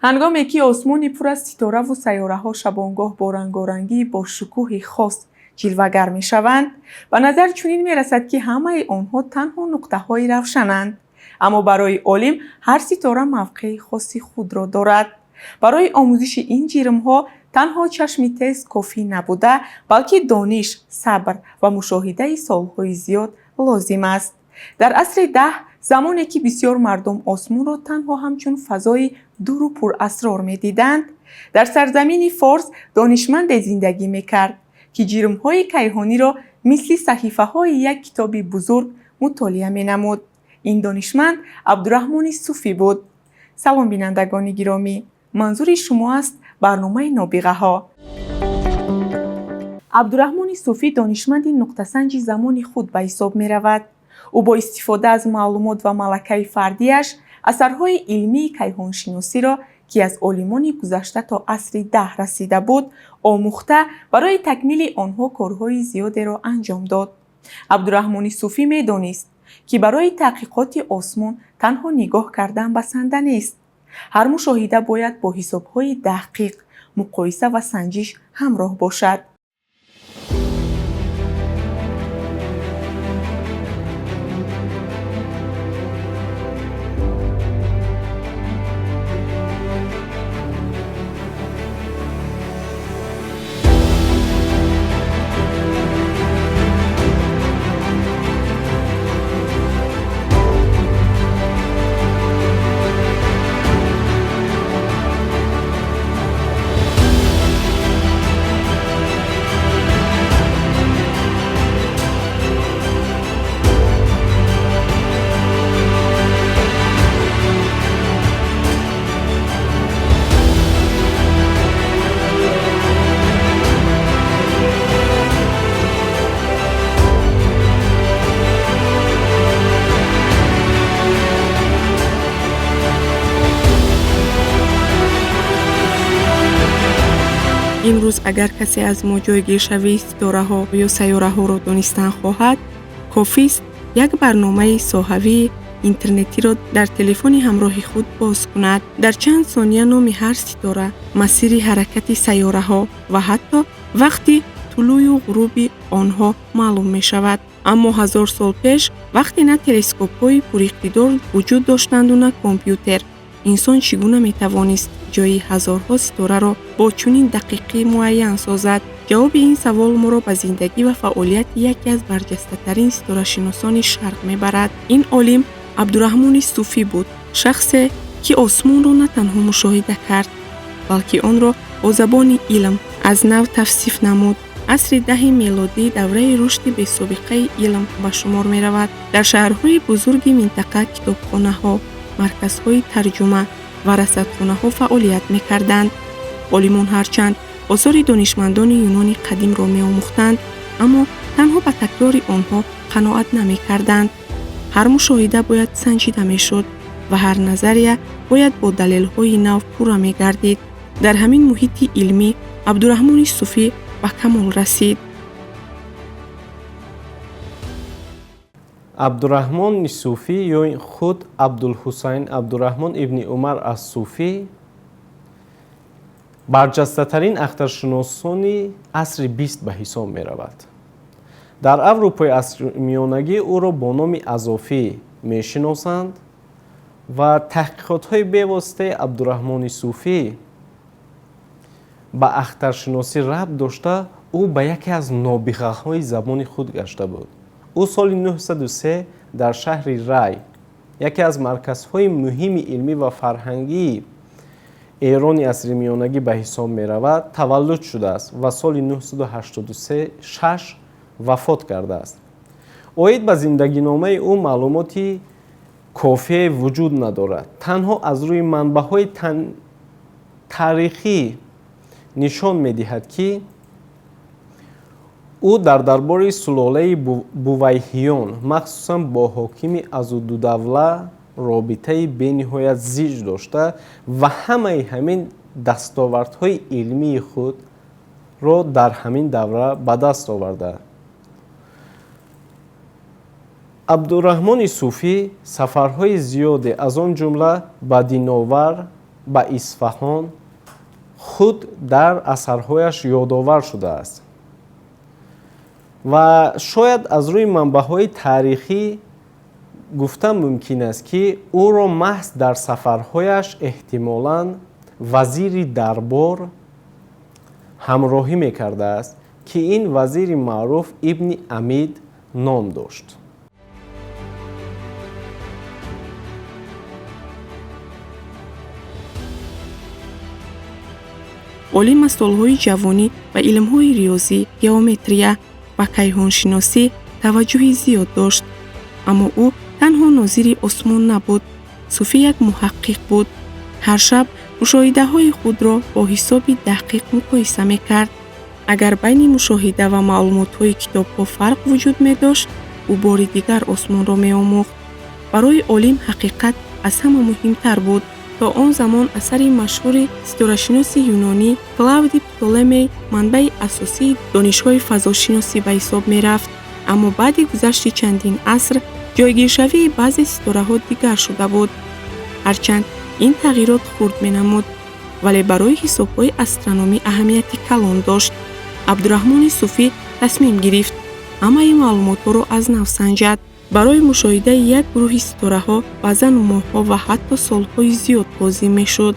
Ҳангоме ки осмони пур аз ситораву сайёраҳо шабонгоҳ бо рангорангии бошукӯҳи хос ҷилвагар мешаванд, ба назар чунин мерасад, ки ҳамаи онҳо танҳо нуқтаҳои равшананд. Аммо барои олим ҳар ситора мавқеи хоси худро дорад. Барои омӯзиши ин ҷирмҳо танҳо чашми тез кофӣ набуда, балки дониш, сабр ва мушоҳидаи солҳои зиёд лозим аст. Дар асри 10, замоне ки бисёр мардум осмонро танҳо ҳамчун фазои дуру пурасрор медиданд, дар сарзамини Форс донишманде зиндагӣ мекард, ки ҷирмҳои кайҳониро мисли саҳифаҳои як китоби бузург мутолиа менамуд. Ин донишманд Абдураҳмони Суфӣ буд. Салом, бинандагони гиромӣ! Манзури шумо аст барномаи «Нобиғаҳо». Абдураҳмони Суфӣ донишманди нуқтасанҷи замони худ ба ҳисоб меравад. Ӯ бо истифода аз маълумот ва малакаи фардиаш асарҳои илмии кайҳоншиносиро, ки аз олимони гузашта то асри 10 расида буд, омӯхта, барои такмили онҳо корҳои зиёдеро анҷом дод. Абдураҳмони Суфӣ медонист, ки барои таҳқиқоти осмон танҳо нигоҳ кардан басанда нест. Ҳар мушоҳида бояд бо ҳисобҳои дақиқ, муқоиса ва санҷиш ҳамроҳ бошад. Имрӯз агар касе аз мо ҷойгиршавии ситораҳо ё сайёраҳоро донистан хоҳад, кофист як барномаи соҳавии интернетиро дар телефони ҳамроҳи худ боз кунад. Дар чанд сония номи ҳар ситора, масири ҳаракати сайёраҳо ва ҳатто вақти тулӯю ғуруби онҳо маълум мешавад. Аммо 1000 сол пеш, вақте на телескопҳои пуриқтидор вуҷуд доштанду на компютер, инсон чӣ гуна метавонист ҷойи ҳазорҳо ситораро бо чунин дақиқӣ муайян созад? Ҷавоби ин савол моро ба зиндагӣ ва фаъолияти яке аз барҷастатарин ситорашиносони Шарқ мебарад. Ин олим Абдураҳмони Суфӣ буд, шахсе, ки осмонро на танҳо мушоҳида кард, балки онро бо забони илм аз нав тавсиф намуд. Асри 10-и мелодӣ давраи рушди бесобиқаи илм ба шумор меравад. Дар шаҳрҳои бузурги минтақа китобхонаҳо, марказҳои тарҷума ва расадхонаҳо фаъолият мекарданд. Олимон ҳарчанд осори донишмандони Юнони қадимро меомӯхтанд, аммо танҳо ба такрори онҳо қаноат намекарданд. Ҳар мушоҳида бояд санҷида мешуд ва ҳар назария бояд бо далелҳои нав пурра мегардид. Дар ҳамин муҳити илмӣ Абдураҳмони Суфӣ ба камол расид. Абдураҳмони Суфӣ ё худ Абдулҳусайн Абдураҳмон ибни Умар ас Суфӣ барҷастатарин ахтаршиносони асри 20 ба ҳисоб меравад. Дар Аврупои асримиёнагӣ ӯро бо номи Азофӣ мешиносанд ва таҳқиқотҳои бевоситаи Абдураҳмони Суфӣ ба ахтаршиносӣ рабт дошта, ӯ ба яке аз нобиғаҳои забони худ гашта буд. Ӯ соли 903 дар шаҳри Рай, яке аз марказҳои муҳими илмӣ ва фарҳангии Эрони асримиёнагӣ ба ҳисоб меравад, таваллуд шудааст ва соли 986 вафот кардааст. Оид ба зиндагиномаи ӯ маълумоти кофие вуҷуд надорад. Танҳо аз рӯи манбаъҳои таърихӣ нишон медиҳад, ки ӯ дар дарбори сулолаи Бувайҳиён, махсусан бо ҳокими Азудудавла робитаи бениҳоят зич дошта ва ҳамаи ҳамин дастовардҳои илмии худро дар ҳамин давра ба даст оварда. Абдураҳмони Суфӣ сафарҳои зиёде, аз он ҷумла ба Диновар, ба Исфаҳон худ дар асарҳояш ёдовар шудааст. Ва шояд аз рӯи манбаъҳои таърихӣ гуфта мумкин аст, ки ӯро маҳз дар сафарҳояш эҳтимолан вазири дарбор ҳамроҳӣ мекардааст, ки ин вазири маъруф Ибни Амид ном дошт. Олим аз солҳои ҷавонӣ ба илмҳои риёзӣ, геометрия ва кайҳоншиносӣ таваҷҷӯҳи зиёд дошт. Аммо ӯ танҳо нозири осмон набуд. Суфӣ як муҳаққиқ буд. Ҳар шаб мушоҳидаҳои худро бо ҳисоби дақиқ муқоиса мекард. Агар байни мушоҳида ва маълумотҳои китобҳо фарқ вуҷуд медошт, ӯ бори дигар осмонро меомӯхт. Барои олим ҳақиқат аз ҳама муҳимтар буд. То он замон асари машҳури ситорашиноси юнонӣ Клавдий Птолемей манбаи асосии донишҳои фазошиносӣ ба ҳисоб мерафт. Аммо баъди гузашти чандин аср ҷойгиршавии баъзе ситораҳо дигар шуда буд. Ҳарчанд ин тағйирот хурд менамуд, вале барои ҳисобҳои астрономӣ аҳамияти калон дошт. Абдураҳмони Суфӣ тасмим гирифт ҳамаи маълумотҳоро аз нав санҷад. Барои мушоҳидаи як гурӯҳи ситораҳо баъзан моҳҳо ва ҳатто солҳои зиёд лозим мешуд.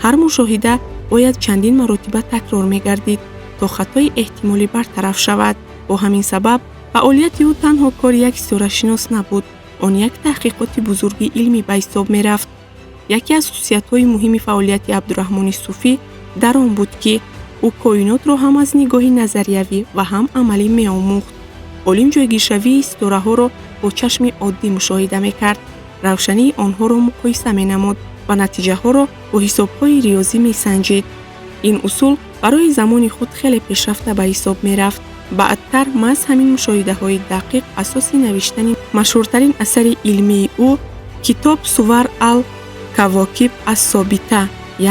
Ҳар мушоҳида бояд чандин маротиба такрор мегардид, то хатои эҳтимолӣ бартараф шавад. Бо ҳамин сабаб фаъолияти ӯ танҳо кори як ситорашинос набуд, он як таҳқиқоти бузурги илмӣ ба ҳисоб мерафт. Яке аз хусусиятҳои муҳими фаъолияти Абдураҳмони Суфӣ дар он буд, ки ӯ коинотро ҳам аз нигоҳи назариявӣ ва ҳам амалӣ меомӯхт. Олим ҷойгиршавии ситораҳоро бо чашми оддӣ мушоҳида мекард, равшании онҳоро муқоиса менамуд ва натиҷаҳоро бо ҳисобҳои риёзӣ месанҷид. Ин усул барои замони худ хеле пешрафта ба ҳисоб мерафт. Баъдтар маҳз ҳамин мушоҳидаҳои дақиқ асоси навиштани машҳуртарин асари илмии ӯ китоб Сувар ал Кавокиб ас-Собита,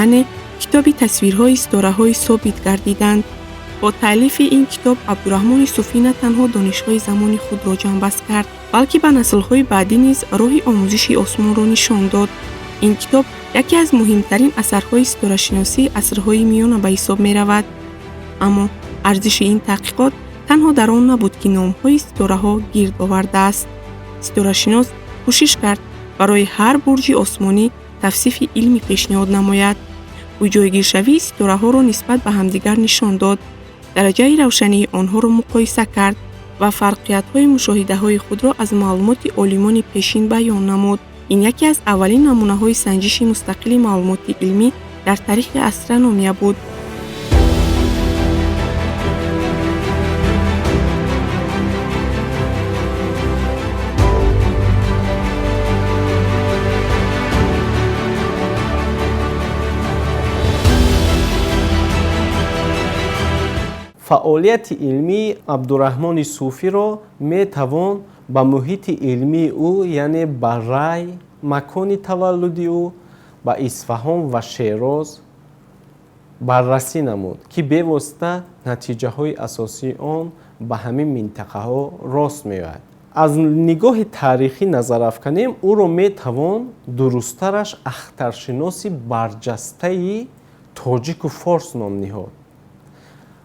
яъне китоби тасвирҳои ситораҳои собит гардиданд. Бо таълифи ин китоб Абдураҳмони Суфӣ на танҳо донишҳои замони худро ҷамъбаст кард, балки ба наслҳои баъдӣ низ роҳи омӯзиши осмонро нишон дод. Ин китоб яке аз муҳимтарин асарҳои ситорашиносии асрҳои миёна ба ҳисоб меравад. Аммо арзиши ин таҳқиқот танҳо дар он набуд, ки номҳои ситораҳо гирд овардааст. Ситорашинос кӯшиш кард барои ҳар бурҷи осмонӣ тавсифи илмӣ пешниҳод намояд. Ӯ ҷойгиршавии ситораҳоро нисбат ба ҳамдигар нишон дод, дараҷаи равшании онҳоро муқоиса кард ва фарқиятҳои мушоҳидаҳои худро аз маълумоти олимони пешин баён намуд. Ин яке аз аввалин намунаҳои санҷиши мустақили маълумоти илмӣ дар таърихи астрономия буд. Фаъолияти илмии Абдураҳмони Суфиро метавон ба муҳити илмии ӯ, яъне ба Рай, макони таваллуди ӯ, ба Исфаҳон ва Шероз баррасӣ намуд, ки бевосита натиҷаҳои асосии он ба ҳамин минтақаҳо рост меояд. Аз нигоҳи таърихӣ назар афканем, ӯро метавон дурусттараш ахтаршиноси барҷастаи тоҷику форс ном ниҳод.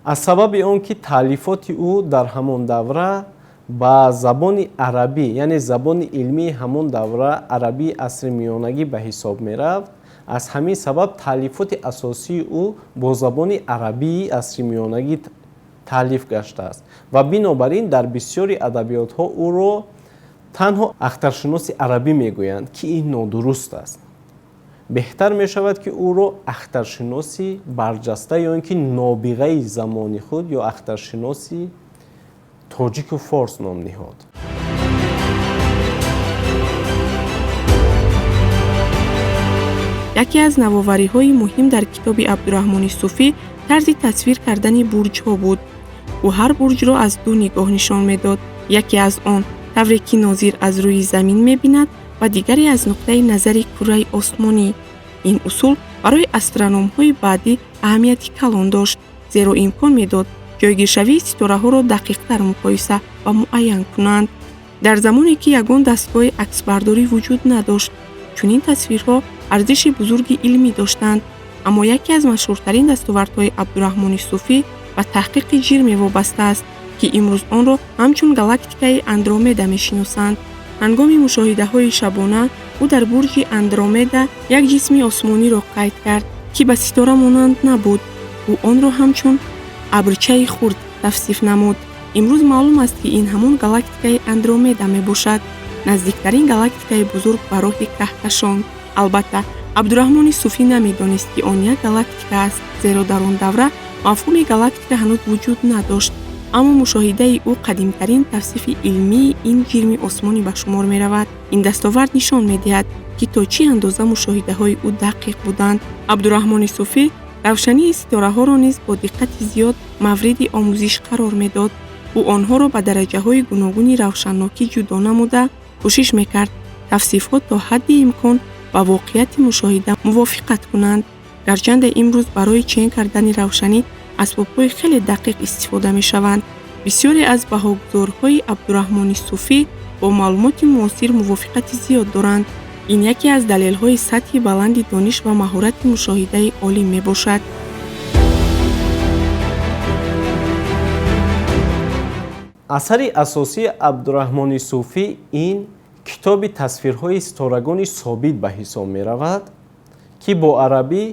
Аз сабаби он ки таълифоти ӯ дар ҳамон давра ба забони арабӣ, яъне забони илмии ҳамон давра арабии асри миёнагӣ ба ҳисоб мерафт, аз ҳамин сабаб таълифоти асосии ӯ бо забони арабии асри миёнагӣ таълиф гаштааст ва бинобар ин дар бисёри адабиётҳо ӯро танҳо ахтаршиноси арабӣ мегӯянд, ки ин нодуруст аст. Беҳтар мешавад, ки ӯро ахтаршиноси барҷаста ё ин ки нобиғаи замони худ ё ахтаршиноси тоҷику форс ном ниҳод. Яке аз навовариҳои муҳим дар китоби Абдураҳмони Суфӣ тарзи тасвир кардани бурҷҳо буд. Ӯ ҳар бурҷро аз ду нигоҳ нишон медод. Яке аз он тавре ки нозир аз рӯи замин мебинад ва дигаре аз нуқтаи назари кураи осмонӣ. Ин усул барои астрономҳои баъдӣ аҳамияти калон дошт, зеро имкон медод ҷойгиршавии ситораҳоро дақиқтар муқоиса ва муайян кунанд. Дар замоне ки ягон дастгоҳи аксбардорӣ вуҷуд надошт, чунин тасвирҳо Арзиши бузурги илмӣ доштанд, аммо яке аз машҳуртарин дастовардҳои Абдураҳмони Суфӣ ба таҳқиқи ҷирме вобаста аст, ки имрӯз онро ҳамчун галактикаи Андромеда мешиносанд. Ҳангоми мушоҳидаҳои шабона ӯ дар бурҷи Андромеда як ҷисми осмониро қайд кард, ки ба ситора монанд набуд. Ӯ онро ҳамчун абрчаи хурд тавсиф намуд. Имрӯз маълум аст, ки ин ҳамон галактикаи Андромеда мебошад, наздиктарин галактикаи бузург ба роҳи каҳкашон. Албатта, Абдураҳмони Суфӣ намедонист, ки он як галактика аст, зеро дар он давра мафҳуми галактика ҳанӯз вуҷуд надошт. Аммо мушоҳидаи ӯ қадимтарин тавсифи илмии ин ҷирми осмонӣ ба шумор меравад. Ин дастовард нишон медиҳад, ки то чӣ андоза мушоҳидаҳои ӯ дақиқ буданд. Абдураҳмони Суфӣ равшании ситораҳоро низ бо диққати зиёд мавриди омӯзиш қарор медод. Ӯ онҳоро ба дараҷаҳои гуногуни равшаннокӣ ҷудо намуда, кӯшиш мекард, тавсифҳо то ҳадди имкон ба воқеияти мушоҳида мувофиқат кунанд. Гарчанде имрӯз барои чен кардани равшанӣ асбобҳои хеле дақиқ истифода мешаванд, бисёре аз баҳогузорҳои Абдураҳмони Суфӣ бо маълумоти муосир мувофиқати зиёд доранд. Ин яке аз далелҳои сатҳи баланди дониш ва маҳорати мушоҳидаи олим мебошад. Асари асосии Абдураҳмони Суфӣ ин китоби тасвирҳои ситорагони собит ба ҳисоб меравад, ки бо арабӣ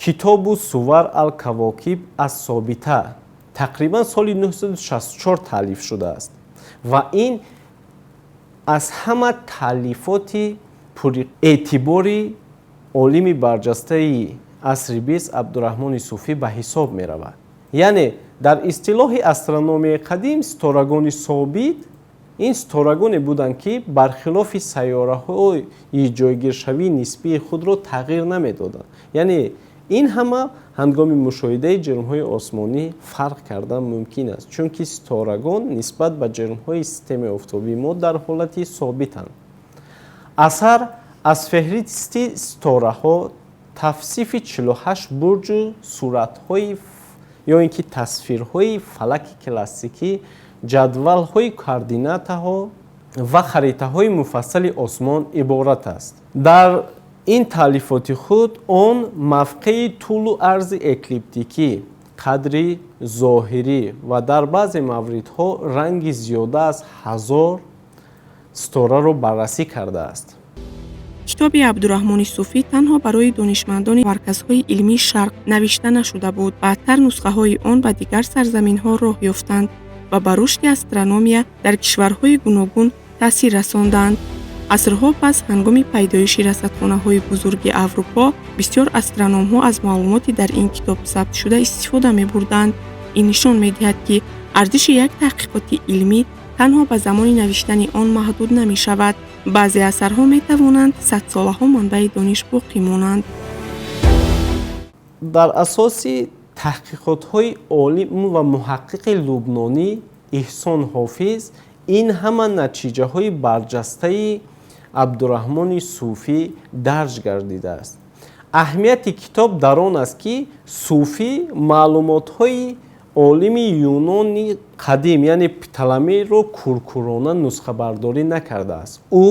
Китобу сувар ал-кавокиб ас-собита тақрибан соли 964 таълиф шудааст ва ин аз ҳама таълифоти пурэътибори олими барҷастаи асри бист Абдураҳмони Суфӣ ба ҳисоб меравад. Яъне дар истилоҳи астрономияи қадим ситорагони собит ин ситорагоне буданд, ки бархилофи сайёраҳои ҷойгиршавии нисбии худро тағйир намедоданд. Яъне ин ҳама ҳангоми мушоҳидаи ҷирмҳои осмонӣ фарқ кардан мумкин аст, чунки ситорагон нисбат ба ҷирмҳои системаи офтобии мо дар ҳолати собитанд. Асар аз феҳристи ситораҳо, тавсифи 48 бурҷу суратҳои ё ин ки тасвирҳои фалаки классикӣ, ҷадвалҳои координатаҳо ва харитаҳои муфассали осмон иборат аст. Дар ин таълифоти худ он мавқеи тӯлу арзи эклиптикӣ, қадри зоҳирӣ ва дар баъзе мавридҳо ранги зиёда аз 1000 ситораро баррасӣ кардааст. Китоби Абдураҳмони Суфӣ танҳо барои донишмандони марказҳои илмии Шарқ навишта нашуда буд. Баъдтар нусхаҳои он ба дигар сарзаминҳо роҳ ёфтанд ва ба рушди астрономия дар кишварҳои гуногун таъсир расонданд. Асрҳо пас, ҳангоми пайдоиши расадхонаҳои бузурги Аврупо, бисёр астрономҳо аз маълумоти дар ин китоб сабтшуда истифода мебурданд. Ин нишон медиҳад, ки арзиши як таҳқиқоти илмӣ танҳо ба замони навиштани он маҳдуд намешавад. Баъзе асарҳо метавонанд садсолаҳо манбаи дониш боқӣ монанд. Дар асоси таҳқиқотҳои олим ва муҳаққиқи лубнонӣ Эҳсон Ҳофиз ин ҳама натиҷаҳои барҷастаи Абдураҳмони Суфӣ дарҷ гардидааст. Аҳамияти китоб дар он аст, ки Суфӣ маълумотҳои олими юнони қадим, яъне Пталамейро, куркурона нусхабардорӣ накардааст. Ӯ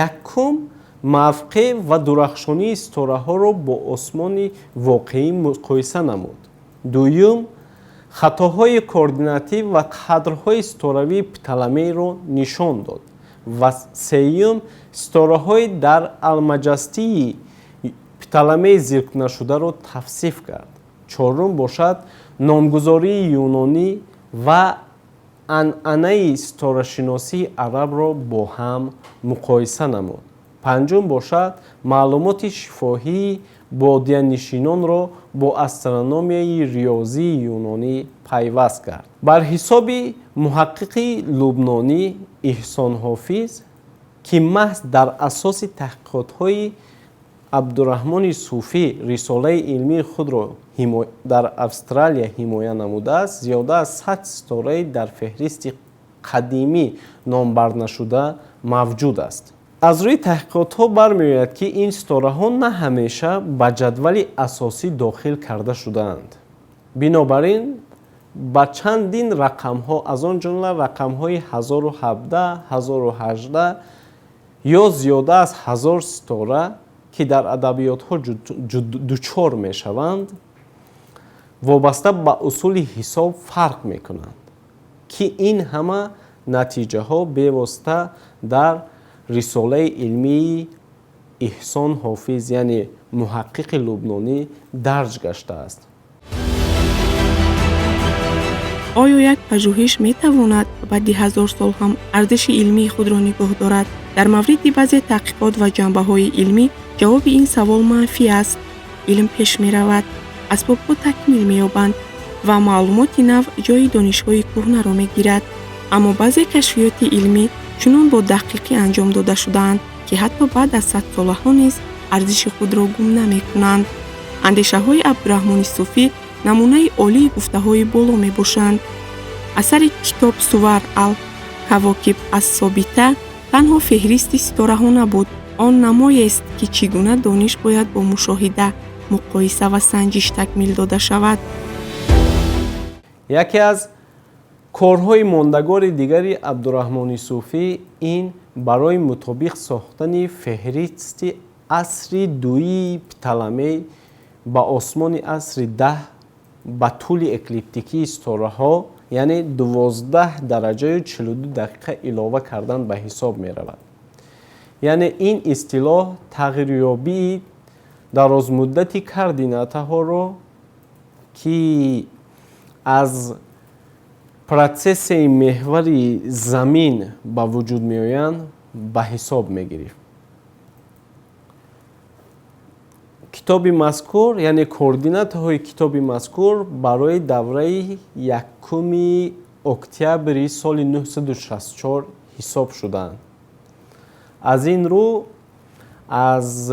якум мавқеъ ва дурахшонии ситораҳоро бо осмони воқеӣ муқоиса намуд. Дуюм, хатоҳои координатӣ ва қадрҳои ситоравии Пталамейро нишон дод ва сеюм, ситораҳои дар Алмаҷастии Пталамей зикрнашударо тавсиф кард. Чорум бошад, номгузории юнонӣ ва анъанаи ситорашиносии арабро бо ҳам муқоиса намуд. Панҷум бошад, маълумоти шифоҳии бодиянишинонро бо астрономияи риёзии юнонӣ пайваст кард. Бар ҳисоби муҳаққиқи лубнонӣ Эҳсон Ҳофиз, ки маҳз дар асоси таҳқиқотҳои Абдураҳмони Суфӣ рисолаи илмии худро дар Австралия ҳимоя намудааст, зиёда аз 100 ситораи дар феҳристи қадимӣ номбарнашуда мавҷуд аст. Аз рӯи таҳқиқотҳо бармеояд, ки ин ситораҳо на ҳамеша ба ҷадвали асосӣ дохил карда шудаанд. Бинобар ин ба чандин рақамҳо, аз он ҷумла рақамҳои 1017, 1018 ё зиёда аз 1000 ситора ки дар адабиётҳо дучор мешаванд, вобаста ба усули ҳисоб фарқ мекунанд, ки ин ҳама натиҷаҳо бевосита дар рисолаи илмии Эҳсон Ҳофиз, яъне муҳаққиқи лубнонӣ, дарҷ гаштааст. Оё як пажӯҳиш метавонад баъди 1000 сол ҳам арзиши илмии худро нигоҳ дорад? Дар мавриди баъзе таҳқиқот ва ҷанбаҳои илмӣ ҷавоби ин савол манфӣ аст. Илм пеш меравад, асбобҳо такмил меёбанд ва маълумоти нав ҷои донишҳои кӯҳнаро мегирад. Аммо баъзе кашфиёти илмӣ чунон бо дақиқӣ анҷом дода шудаанд, ки ҳатто баъд аз садсолаҳо низ арзиши худро гум намекунанд. Андешаҳои Абдураҳмони Суфӣ намунаи олии гуфтаҳои боло мебошанд. Асари китоб Сувар ал Кавокиб ас-Собита танҳо феҳристи ситораҳо набуд. Он намоест, ки чӣ гуна дониш бояд бо мушоҳида, муқоиса ва санҷиш такмил дода шавад. Яке аз корҳои мондагори дигари Абдураҳмони Суфӣ ин барои мутобиқ сохтани феҳристи асри дуюми Птоломей ба осмони асри 10 ба тӯли эклиптикии ситораҳо, яъне 12 дараҷаю 42 дақиқа илова кардан ба ҳисоб меравад. Яъне ин истилоҳ тағйирёбии дарозмуддати координатаҳоро, ки аз протсессияи меҳвари замин ба вуҷуд меоянд, ба ҳисоб мегирифт. Китоби мазкур, яъне координатаҳои китоби мазкур барои давраи 1 октябри соли 964 ҳисоб шудаанд. Аз ин рӯ аз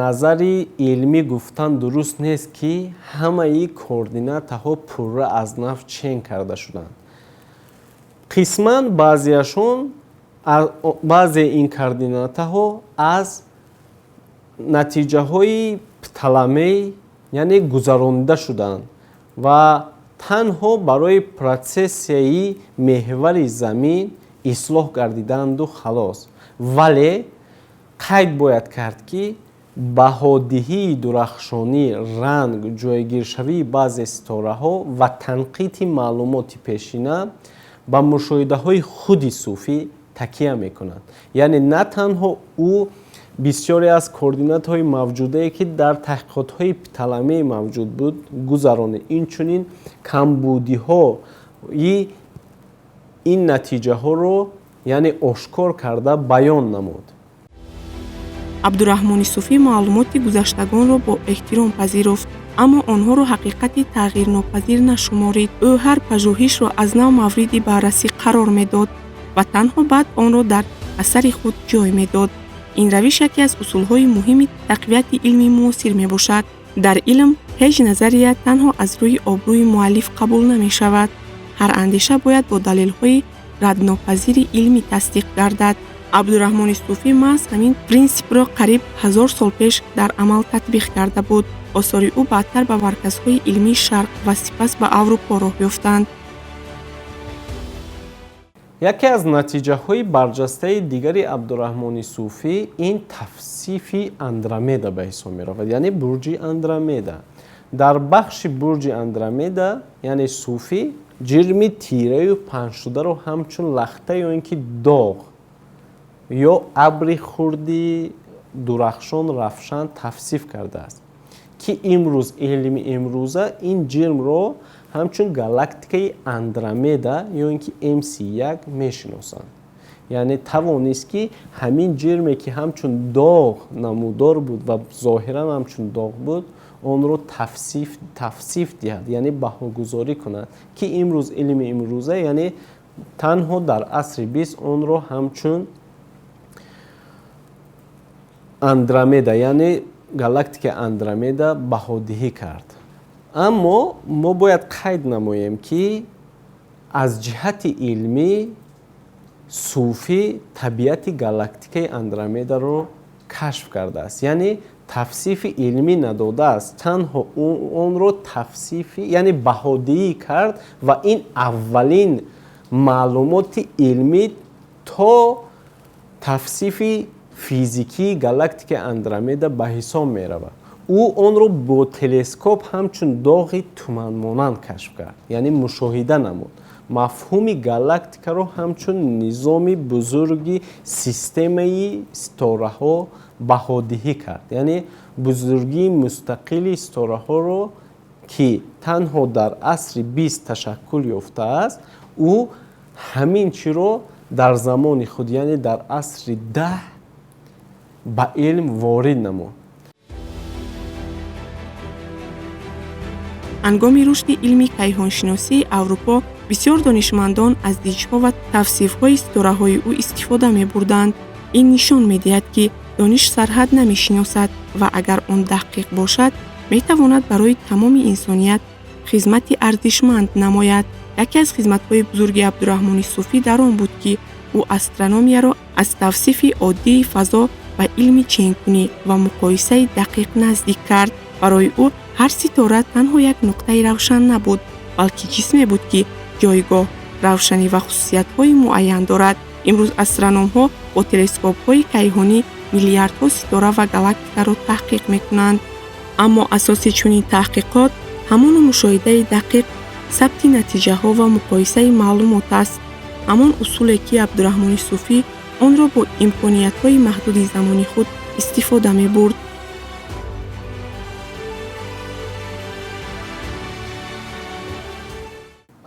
назари илмӣ гуфтан дуруст нест, ки ҳамаи координатаҳо пурра аз нав чен карда шуданд. Қисман баъзе ин координатаҳо аз натиҷаҳои Птоломей, яъне гузаронида шуданд ва танҳо барои протсессияи меҳвари замин ислоҳ гардиданду халос. Вале қайд бояд кард, ки баҳодиҳии дурахшонӣ, ранг, ҷойгиршавии баъзе ситораҳо ва танқиди маълумоти пешина ба мушоҳидаҳои худи Суфӣ такия мекунанд. Яъне на танҳо ӯ бисёре аз координатҳои мавҷудае, ки дар таҳқиқотҳои Птоломей мавҷуд буд, гузаронид, инчунин камбудиҳои ин натиҷаҳоро, яъне ошкор карда баён намуд. Абдураҳмони Суфӣ маълумоти гузаштагонро бо эҳтиром пазируфт, аммо онҳоро ҳақиқати тағйирнопазир нашуморид. Ӯ ҳар пажӯҳишро аз нав мавриди баррасӣ қарор медод ва танҳо баъд онро дар асари худ ҷой медод. Ин равиш яке аз усулҳои муҳими тақвияти илми муосир мебошад. Дар илм ҳеҷ назария танҳо аз рӯи обрӯи муаллиф қабул намешавад. Ҳар андеша бояд бо далелҳои раднопазири илмӣ тасдиқ гардад. Абдураҳмони Суфӣ маҳз ҳамин принсипро қариб 1000 сол пеш дар амал татбиқ карда буд. Осори ӯ баъдтар ба марказҳои илмии Шарқ ва сипас ба Аврупо роҳ ёфтанд. Яке аз натиҷаҳои барҷастаи дигари Абдураҳмони Суфӣ ин тавсифи Андромеда ба ҳисоб меравад, яъне бурҷи Андромеда. Дар бахши бурҷи Андромеда, яъне Суфӣ ҷирми тираю паҳншударо ҳамчун лахта ё ин ки доғ ё абри хурди дурахшон равшан тавсиф кардааст, ки имрӯз илми имрӯза ин ҷирмро ҳамчун галактикаи Андромеда ё ин ки MC1 мешиносанд. Яъне тавонист, ки ҳамин ҷирме, ки ҳамчун доғ намудор буд ва зоҳиран ҳамчун доғ буд, онро тавсиф диҳад, яъне баҳогузорӣ кунад, ки имрӯз илми имрӯза, яъне танҳо дар асри 20 онро ҳамчун Андромеда, яъне галактикаи Андромеда баҳодиҳӣ кард. Аммо мо бояд қайд намоем, ки аз ҷиҳати илмӣ Суфӣ табиати галактикаи Андромедаро кашф кардааст, яъне тавсифи илмӣ надодааст, танҳо онро тавсифи, яъне баҳодиҳӣ кард ва ин аввалин маълумоти илмӣ то тавсифи Физикии галактикаи Андромеда ба ҳисоб меравад. Ӯ онро бо телескоп ҳамчун доғи туманмонанд кашф кард, яъне мушоҳида намуд. Мафҳуми галактикаро ҳамчун низоми бузурги системаи ситораҳо баҳодиҳӣ кард, яъне бузургии мустақили ситораҳоро, ки танҳо дар асри 20 ташаккул ёфтааст, ӯ ҳамин чиро дар замони худ, яъне дар асри 10 ба илм ворид намуд. Ҳангоми рушди илми кайҳоншиносии Аврупо бисёр донишмандон аз диҷҳо ва тавсифҳои ситораҳои ӯ истифода мебурданд. Ин нишон медиҳад, ки дониш сарҳад намешиносад ва агар он дақиқ бошад, метавонад барои тамоми инсоният хизмати арзишманд намояд. Яке аз хизматҳои бузурги Абдураҳмони Суфӣ дар он буд, ки ӯ астрономияро аз тавсифи оддии фазо ба илми ченкунӣ ва муқоисаи дақиқ наздик кард. Барои ӯ ҳар ситора танҳо як нуқтаи равшан набуд, балки ҷисме буд, ки ҷойгоҳ, равшанӣ ва хусусиятҳои муайян дорад. Имрӯз астрономҳо бо телескопҳои кайҳонӣ миллиардҳо ситора ва галактикаро таҳқиқ мекунанд. Аммо асоси чунин таҳқиқот ҳамоно мушоҳидаи дақиқ, сабти натиҷаҳо ва муқоисаи маълумот аст. Ҳамон усуле, ки Абдураҳмони Суфӣ онро бо имкониятҳои маҳдуди замони худ истифода мебурд.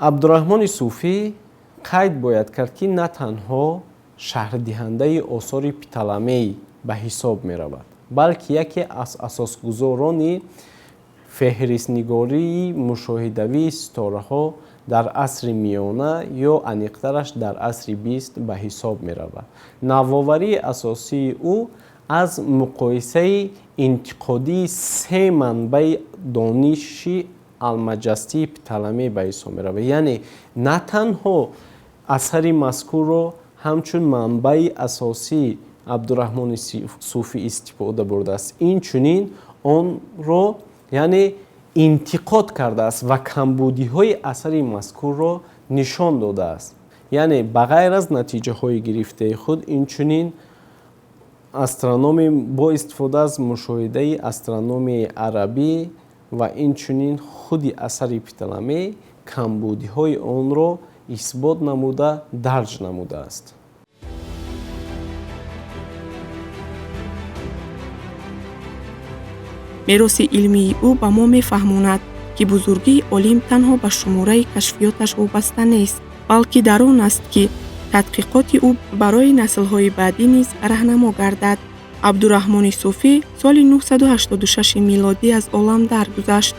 Абдураҳмони Суфӣ қайд бояд кард, ки на танҳо шарҳдиҳандаи осори Птоломей ба ҳисоб меравад, балки яке аз асосгузорони феҳристнигории мушоҳидавии ситораҳо дар асри миёна ё аниқтараш дар асри 20 ба ҳисоб меравад. Навоварии асосии ӯ аз муқоисаи интиқодии се манбаи дониши алмаҷастии Птоломей ба ҳисоб меравад. Яъне на танҳо асари мазкурро ҳамчун манбаи асосии Абдураҳмони Суфӣ истифода бурдааст, инчунин онро яъне интиқод кардааст ва камбудиҳои асари мазкурро нишон додааст. Яъне ба ғайр аз натиҷаҳои гирифтаи худ, инчунин астрономи бо истифода аз мушоҳидаи астрономияи арабӣ ва инчунин худи асари Птоломей камбудиҳои онро исбот намуда дарҷ намудааст. Мероси илмии ӯ ба мо мефаҳмонад, ки бузургии олим танҳо ба шумораи кашфиёташ вобаста нест, балки дар он аст, ки тадқиқоти ӯ барои наслҳои баъдӣ низ раҳнамо гардад. Абдураҳмони Суфӣ соли 986 милодӣ аз олам даргузашт.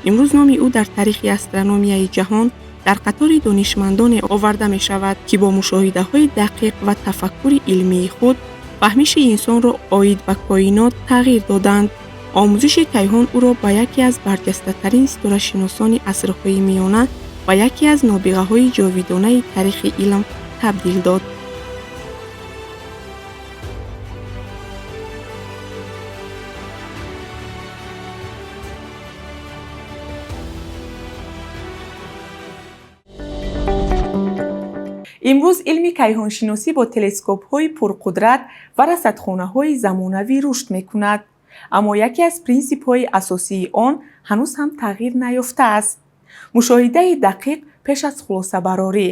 Имрӯз номи ӯ дар таърихи астрономияи ҷаҳон дар қатори донишмандоне оварда мешавад, ки бо мушоҳидаҳои дақиқ ва тафаккури илмии худ фаҳмиши инсонро оид ба коинот тағйир доданд. Омӯзиши кайҳон ӯро ба яке аз барҷастатарин ситорашиносони асрҳои миёна ва яке аз нобиғаҳои ҷовидонаи таърихи илм табдил дод. Имрӯз илми кайҳоншиносӣ бо телескопҳои пурқудрат ва расадхонаҳои замонавӣ рушд мекунад. Аммо яке аз принсипҳои асосии он ҳанӯз ҳам тағйир наёфтааст. Мушоҳидаи дақиқ пеш аз хулосабарорӣ.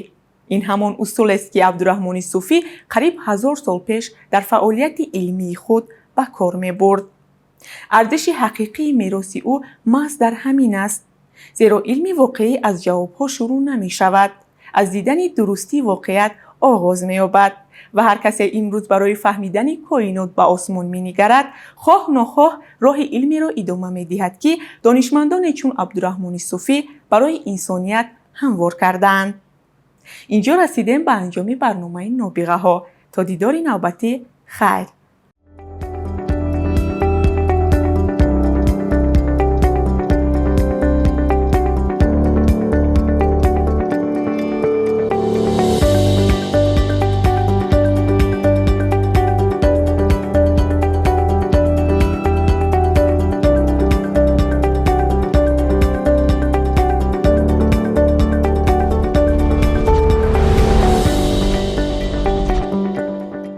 Ин ҳамон усулест, ки Абдураҳмони Суфӣ қариб 1000 сол пеш дар фаъолияти илмии худ ба кор мебурд. Арзиши ҳақиқии мероси ӯ маҳз дар ҳамин аст, зеро илми воқеӣ аз ҷавобҳо шурӯъ намешавад, аз дидани дурустии воқеият оғоз меёбад ва ҳар касе имрӯз барои фаҳмидани коинот ба осмон менигарад, хоҳ нохоҳ роҳи илмеро идома медиҳад, ки донишмандоне чун Абдураҳмони Суфӣ барои инсоният ҳамвор кардаанд. Инҷо расидем ба анҷоми барномаи нобиғаҳо. То дидори навбатӣ, хайр.